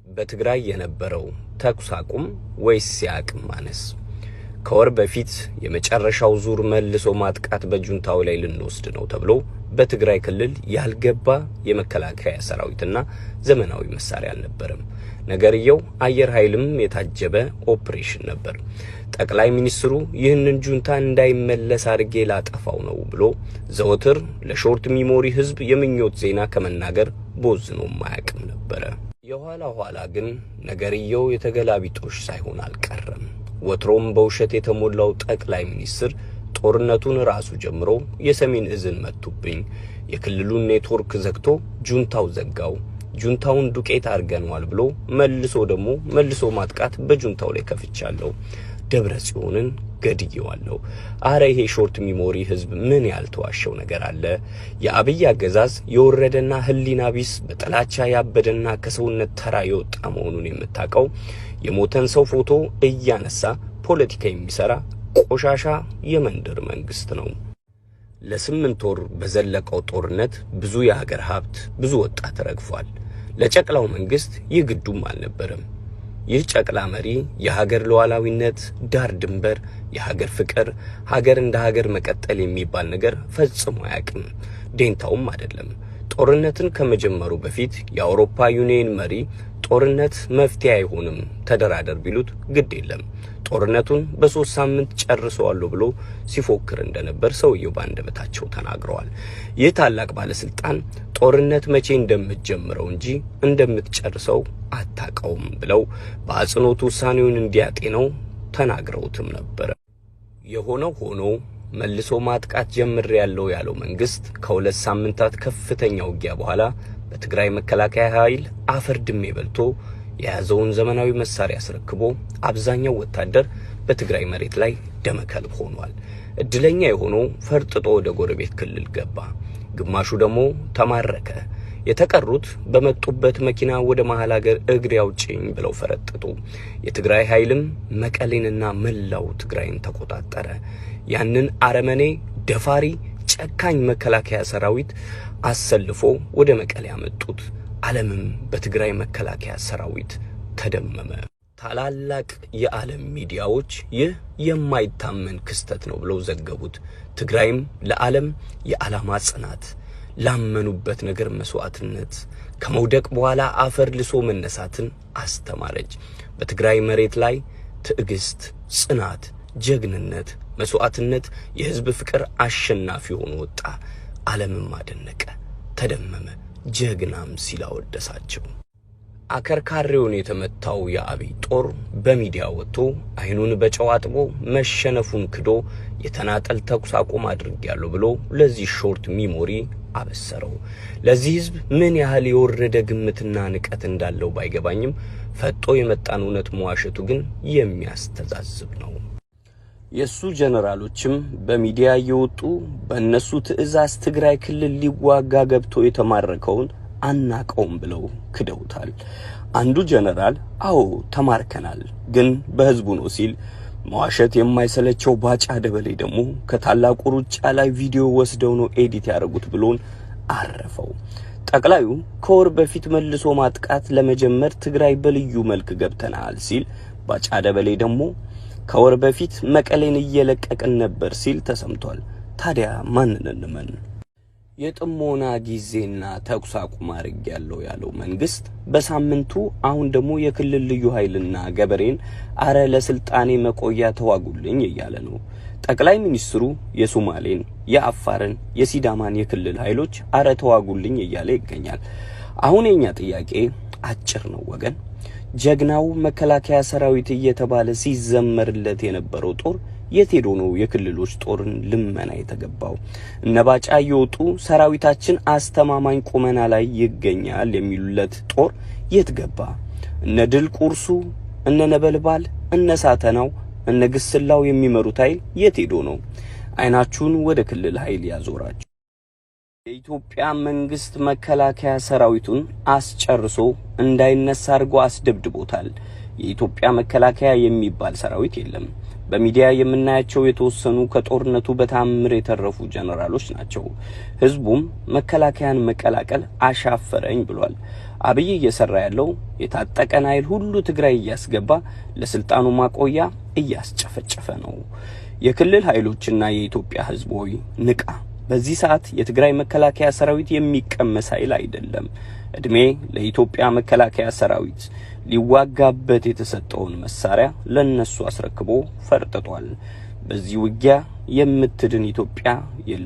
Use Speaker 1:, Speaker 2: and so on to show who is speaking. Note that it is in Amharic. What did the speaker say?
Speaker 1: በትግራይ የነበረው ተኩስ አቁም ወይስ የአቅም ማነስ? ከወር በፊት የመጨረሻው ዙር መልሶ ማጥቃት በጁንታው ላይ ልንወስድ ነው ተብሎ በትግራይ ክልል ያልገባ የመከላከያ ሰራዊትና ዘመናዊ መሳሪያ አልነበረም። ነገርየው አየር ኃይልም የታጀበ ኦፕሬሽን ነበር። ጠቅላይ ሚኒስትሩ ይህንን ጁንታ እንዳይመለስ አድርጌ ላጠፋው ነው ብሎ ዘወትር ለ short memory ህዝብ የምኞት ዜና ከመናገር ቦዝኖም አያውቅም ነበረ። የኋላ ኋላ ግን ነገርየው የተገላቢጦሽ ሳይሆን አልቀረም። ወትሮም በውሸት የተሞላው ጠቅላይ ሚኒስትር ጦርነቱን ራሱ ጀምሮ የሰሜን እዝን መቱብኝ፣ የክልሉን ኔትወርክ ዘግቶ ጁንታው ዘጋው፣ ጁንታውን ዱቄት አድርገነዋል ብሎ መልሶ ደግሞ መልሶ ማጥቃት በጁንታው ላይ ከፍቻለሁ፣ ደብረ ጽዮንን ገድዬዋለሁ። አረ ይሄ short memory ህዝብ ምን ያልተዋሸው ነገር አለ? የአብይ አገዛዝ የወረደና ህሊና ቢስ በጥላቻ ያበደና ከሰውነት ተራ የወጣ መሆኑን የምታውቀው የሞተን ሰው ፎቶ እያነሳ ፖለቲካ የሚሰራ ቆሻሻ የመንደር መንግስት ነው። ለ8 ወር በዘለቀው ጦርነት ብዙ የሀገር ሀብት፣ ብዙ ወጣት ረግፏል። ለጨቅላው መንግስት ይህ ግዱም አልነበረም። ይህ ጨቅላ መሪ የሀገር ሉዓላዊነት፣ ዳር ድንበር፣ የሀገር ፍቅር፣ ሀገር እንደ ሀገር መቀጠል የሚባል ነገር ፈጽሞ አያውቅም። ዴንታውም አይደለም። ጦርነትን ከመጀመሩ በፊት የአውሮፓ ዩኒየን መሪ ጦርነት መፍትሄ አይሆንም ተደራደር ቢሉት ግድ የለም ጦርነቱን በ3 ሳምንት ጨርሰዋለሁ ብሎ ሲፎክር እንደነበር ሰውየው በአንደበታቸው ተናግረዋል። ይህ ታላቅ ባለስልጣን ጦርነት መቼ እንደምትጀምረው እንጂ እንደምትጨርሰው አታቀውም ብለው በአጽንኦት ውሳኔውን እንዲያጤነው ተናግረውትም ነበረ። የሆነው ሆኖ መልሶ ማጥቃት ጀምሬያለሁ ያለው መንግስት ከ2 ሳምንታት ከፍተኛ ውጊያ በኋላ በትግራይ መከላከያ ኃይል አፈር ድሜ በልቶ የያዘውን ዘመናዊ መሳሪያ አስረክቦ አብዛኛው ወታደር በትግራይ መሬት ላይ ደመከልብ ሆኗል። እድለኛ የሆነው ፈርጥጦ ወደ ጎረቤት ክልል ገባ፣ ግማሹ ደግሞ ተማረከ። የተቀሩት በመጡበት መኪና ወደ መሀል ሀገር እግሬ አውጪኝ ብለው ፈረጠጡ። የትግራይ ኃይልም መቀሌንና መላው ትግራይን ተቆጣጠረ። ያንን አረመኔ ደፋሪ ጨካኝ መከላከያ ሰራዊት አሰልፎ ወደ መቀሌ ያመጡት። ዓለምም በትግራይ መከላከያ ሰራዊት ተደመመ። ታላላቅ የዓለም ሚዲያዎች ይህ የማይታመን ክስተት ነው ብለው ዘገቡት። ትግራይም ለዓለም የዓላማ ጽናት፣ ላመኑበት ነገር መስዋዕትነት፣ ከመውደቅ በኋላ አፈር ልሶ መነሳትን አስተማረች። በትግራይ መሬት ላይ ትዕግስት፣ ጽናት፣ ጀግንነት፣ መስዋዕትነት፣ የህዝብ ፍቅር አሸናፊ ሆኖ ወጣ። ዓለምም አደነቀ፣ ተደመመ፣ ጀግናም ሲል አወደሳቸው። አከርካሪውን የተመታው የአብይ ጦር በሚዲያ ወጥቶ አይኑን በጨው አጥቦ መሸነፉን ክዶ የተናጠል ተኩስ አቁም አድርጌያለሁ ብሎ ለዚህ short memory አበሰረው። ለዚህ ህዝብ ምን ያህል የወረደ ግምትና ንቀት እንዳለው ባይገባኝም ፈጦ የመጣን እውነት መዋሸቱ ግን የሚያስተዛዝብ ነው። የእሱ ጀነራሎችም በሚዲያ እየወጡ በእነሱ ትዕዛዝ ትግራይ ክልል ሊዋጋ ገብቶ የተማረከውን አናቀውም ብለው ክደውታል። አንዱ ጀነራል አዎ ተማርከናል፣ ግን በህዝቡ ነው ሲል፣ መዋሸት የማይሰለቸው ባጫ ደበሌ ደግሞ ከታላቁ ሩጫ ላይ ቪዲዮ ወስደው ነው edit ያደረጉት ብሎን አረፈው። ጠቅላዩ ከወር በፊት መልሶ ማጥቃት ለመጀመር ትግራይ በልዩ መልክ ገብተናል ሲል፣ ባጫ ደበሌ ደግሞ ከወር በፊት መቀሌን እየለቀቅን ነበር ሲል ተሰምቷል። ታዲያ ማንን እንመን? የጥሞና ጊዜና ተኩስ አቁም አድርጌያለሁ ያለው መንግስት በሳምንቱ አሁን ደግሞ የክልል ልዩ ኃይልና ገበሬን አረ ለስልጣኔ መቆያ ተዋጉልኝ እያለ ነው። ጠቅላይ ሚኒስትሩ የሶማሌን፣ የአፋርን፣ የሲዳማን የክልል ኃይሎች አረ ተዋጉልኝ እያለ ይገኛል። አሁን የኛ ጥያቄ አጭር ነው ወገን። ጀግናው መከላከያ ሰራዊት እየተባለ ሲዘመርለት የነበረው ጦር የት ሄዶ ነው የክልሎች ጦርን ልመና የተገባው? እነ ባጫ እየወጡ ሰራዊታችን አስተማማኝ ቁመና ላይ ይገኛል የሚሉለት ጦር የት ገባ? እነ ድል ቁርሱ፣ እነ ነበልባል፣ እነ ሳተናው፣ እነ ግስላው የሚመሩት ኃይል የት ሄዶ ነው? አይናችሁን ወደ ክልል ኃይል ያዞራችሁ። የኢትዮጵያ መንግስት መከላከያ ሰራዊቱን አስጨርሶ እንዳይነሳ አድርጎ አስደብድቦታል። የኢትዮጵያ መከላከያ የሚባል ሰራዊት የለም። በሚዲያ የምናያቸው የተወሰኑ ከጦርነቱ በታምር የተረፉ ጀነራሎች ናቸው። ህዝቡም መከላከያን መቀላቀል አሻፈረኝ ብሏል። አብይ እየሰራ ያለው የታጠቀን ኃይል ሁሉ ትግራይ እያስገባ ለስልጣኑ ማቆያ እያስጨፈጨፈ ነው። የክልል ኃይሎችና የኢትዮጵያ ሕዝብ ሆይ ንቃ። በዚህ ሰዓት የትግራይ መከላከያ ሰራዊት የሚቀመስ ኃይል አይደለም። እድሜ ለኢትዮጵያ መከላከያ ሰራዊት። ሊዋጋበት የተሰጠውን መሳሪያ ለነሱ አስረክቦ ፈርጥጧል። በዚህ ውጊያ የምትድን ኢትዮጵያ የለ።